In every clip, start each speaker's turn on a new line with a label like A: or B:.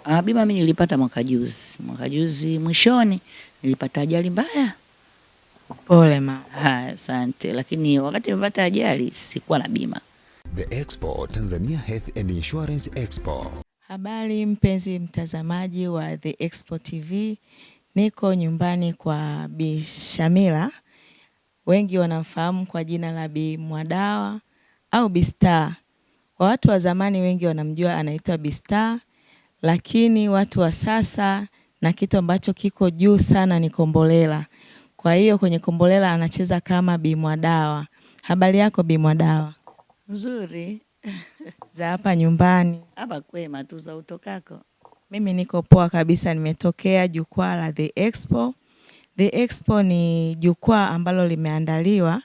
A: Bima mimi nilipata mwaka juzi. Mwaka juzi mwishoni nilipata ajali mbaya.
B: Pole mama.
A: Haya, asante. Lakini wakati nimepata ajali sikuwa na bima.
C: The Expo Tanzania Health and Insurance Expo.
B: Habari mpenzi mtazamaji wa The Expo TV, niko nyumbani kwa Bi Shamila, wengi wanamfahamu kwa jina la Bi Mwadawa au Bi Star. Kwa watu wa zamani wengi wanamjua anaitwa Bi Star, lakini watu wa sasa na kitu ambacho kiko juu sana ni Kombolela. Kwa hiyo kwenye Kombolela anacheza kama Bi Mwadawa. Habari yako Bi Mwadawa?
A: Nzuri.
B: Za hapa nyumbani?
A: Hapa kwema tu, za utokako?
B: Mimi niko poa kabisa, nimetokea jukwaa la The Expo. The Expo ni jukwaa ambalo limeandaliwa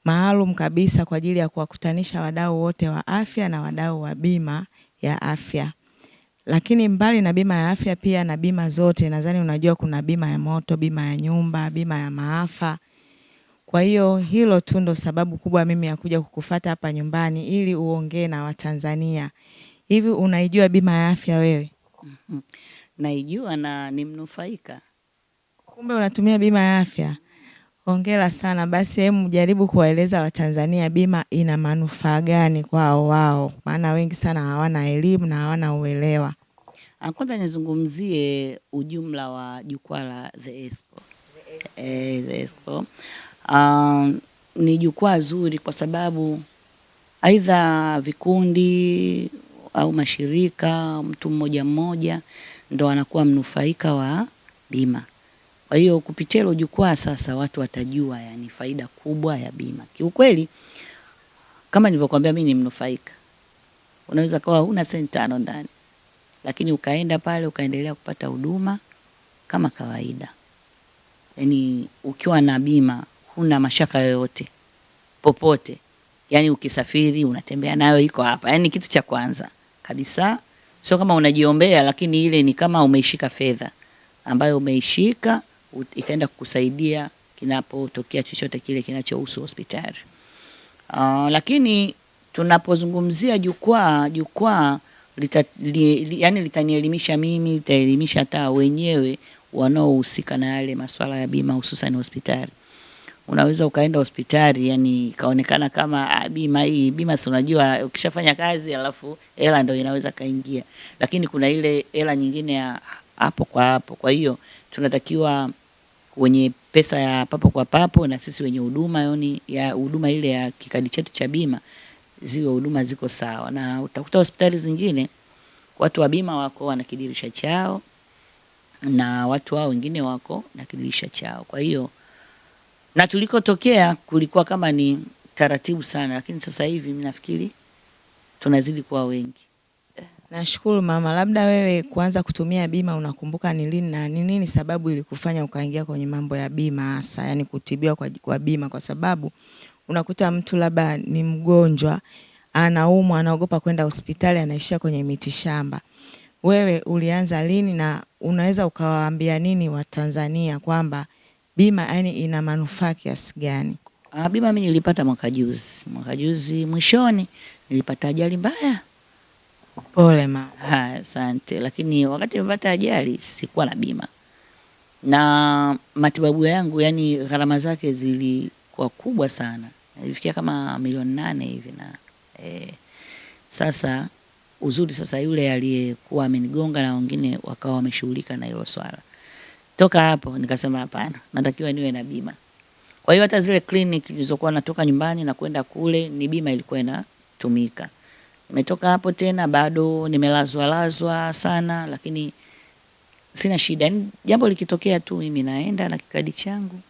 B: maalum kabisa kwa ajili ya kuwakutanisha wadau wote wa afya na wadau wa bima ya afya. Lakini mbali na bima ya afya pia na bima zote, nadhani unajua kuna bima ya moto, bima ya nyumba, bima ya maafa. Kwa hiyo hilo tu ndo sababu kubwa mimi ya kuja kukufuata hapa nyumbani ili uongee na Watanzania. Hivi unaijua bima ya afya wewe?
A: Naijua na ni mnufaika.
B: Kumbe unatumia bima ya afya. Hongera sana. Basi hebu jaribu kuwaeleza Watanzania bima ina manufaa gani kwao wao, maana wengi sana hawana elimu na hawana uelewa.
A: Kwanza nizungumzie ujumla wa jukwaa la The Expo. The Expo. Ni jukwaa zuri kwa sababu aidha vikundi au mashirika, mtu mmoja mmoja ndo anakuwa mnufaika wa bima. Kwa hiyo kupitia hilo jukwaa sasa watu watajua yani faida kubwa ya bima. Kiukweli kama nilivyokuambia mimi ni mnufaika. Unaweza kuwa huna senti 5 ndani, lakini ukaenda pale ukaendelea kupata huduma kama kawaida. Yaani ukiwa na bima huna mashaka yoyote popote. Yaani ukisafiri unatembea nayo iko hapa. Yaani kitu cha kwanza kabisa, sio kama unajiombea, lakini ile ni kama umeishika fedha ambayo umeishika itaenda kukusaidia kinapotokea chochote kile kinachohusu hospitali. Lakini tunapozungumzia jukwaa, jukwaa yani litanielimisha mimi, litaelimisha hata wenyewe wanaohusika na yale masuala ya bima hususan hospitali. Unaweza ukaenda hospitali yani ikaonekana kama bima hii, bima si unajua ukishafanya kazi alafu hela ndio inaweza kaingia. Lakini kuna ile hela nyingine ya hapo kwa hapo. Kwa hiyo tunatakiwa wenye pesa ya papo kwa papo na sisi wenye huduma yani ya huduma ile ya kikadi chetu cha bima ziwe huduma ziko sawa. Na utakuta hospitali zingine watu wa bima wako wana kidirisha chao na watu hao wengine wako na kidirisha chao. Kwa hiyo na tulikotokea kulikuwa kama ni taratibu sana, lakini sasa hivi mimi nafikiri tunazidi kuwa wengi.
B: Nashukuru mama. Labda wewe kuanza kutumia bima unakumbuka ni lini na ni nini sababu ilikufanya ukaingia kwenye mambo ya bima hasa, yani kutibiwa kwa bima? Kwa sababu unakuta mtu labda ni mgonjwa, anaumwa, anaogopa kwenda hospitali, anaishia kwenye mitishamba. Wewe ulianza lini na unaweza ukawaambia nini Watanzania kwamba bima yani ina manufaa kiasi gani?
A: Bima mimi nilipata mwaka juzi. Mwaka juzi mwishoni nilipata ajali mbaya.
B: Pole mama.
A: Haya, asante. Lakini wakati nimepata ajali sikuwa na bima. Na matibabu yangu yani gharama zake zilikuwa kubwa sana. Ilifikia kama 8,000,000 hivi na sasa uzuri sasa yule aliyekuwa amenigonga na wengine wakawa wameshughulika na hilo swala. Toka hapo nikasema hapana, natakiwa niwe na bima. Kwa hiyo hata zile clinic nilizokuwa natoka nyumbani na kwenda kule ni bima ilikuwa inatumika. Nimetoka hapo tena bado nimelazwa lazwa sana, lakini sina shida. Yaani jambo likitokea tu mimi naenda na kikadi changu,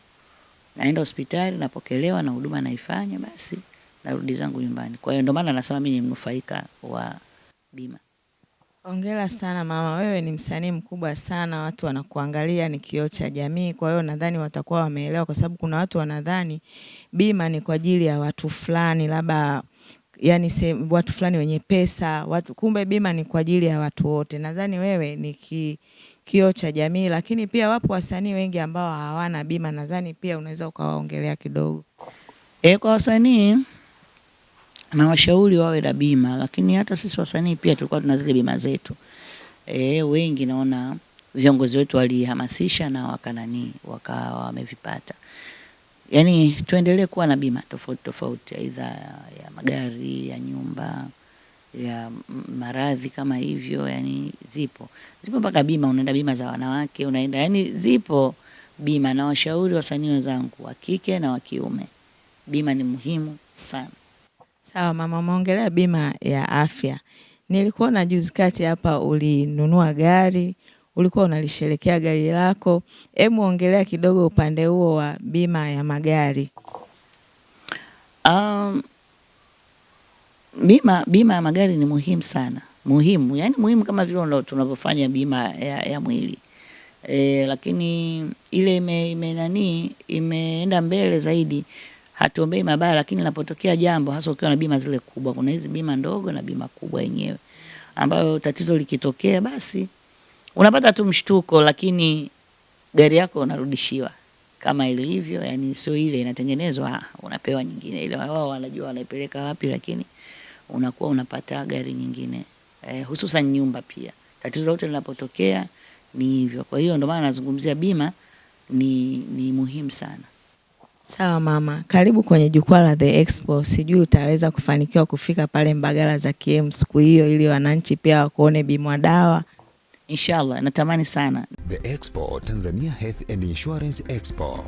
A: naenda hospitali, napokelewa na huduma naifanya, basi narudi zangu nyumbani. Kwa hiyo ndio maana nasema mimi ni mnufaika wa bima.
B: Hongera sana mama, wewe ni msanii mkubwa sana, watu wanakuangalia, ni kioo cha jamii. Kwa hiyo nadhani watakuwa wameelewa, kwa sababu kuna watu wanadhani bima ni kwa ajili ya watu fulani, labda yani watu fulani wenye pesa, watu, kumbe bima ni kwa ajili ya watu wote. Nadhani wewe ni kioo cha jamii, lakini pia wapo wasanii wengi ambao hawana bima, nadhani pia unaweza ukawaongelea kidogo.
A: Kwa wasanii na washauri wawe na bima, lakini hata sisi wasanii pia tulikuwa tuna zile bima zetu. Wengi naona viongozi wetu walihamasisha na wakanani wakawa wamevipata. Yaani tuendelee kuwa na bima tofauti tofauti, aidha ya magari, ya nyumba, ya maradhi kama hivyo, yani zipo. Zipo mpaka bima, unaenda bima za wanawake, unaenda, yani zipo bima. Na washauri wasanii wenzangu wa kike na wa kiume, bima ni muhimu sana.
B: Sawa mama, umeongelea bima ya afya. Nilikuona juzi kati hapa ulinunua gari, ulikuwa unalisherekea gari lako. Hebu ongelea kidogo upande huo wa bima ya magari.
A: Bima ya magari ni muhimu sana. Muhimu, yani muhimu kama vile tunavyofanya bima ya mwili. Lakini ile imeenda mbele zaidi. Hatuombei mabaya, lakini linapotokea jambo hasa ukiwa na bima zile kubwa, kuna hizi bima ndogo na bima kubwa yenyewe ambayo tatizo likitokea basi unapata tu mshtuko, lakini gari yako unarudishiwa kama ilivyo, yani sio ile inatengenezwa, unapewa nyingine ile, wao wanajua wanaipeleka wapi, lakini unakuwa unapata gari nyingine. Hususan nyumba pia, tatizo lote linapotokea ni hivyo. Kwa hiyo ndio maana nazungumzia bima ni muhimu sana.
B: Sawa mama, karibu kwenye jukwaa la The Expo. Sijui utaweza kufanikiwa kufika pale Mbagala za KM siku hiyo ili wananchi pia wakuone Bi Mwadawa.
A: Inshallah, natamani sana.
C: The Expo Tanzania Health and Insurance Expo.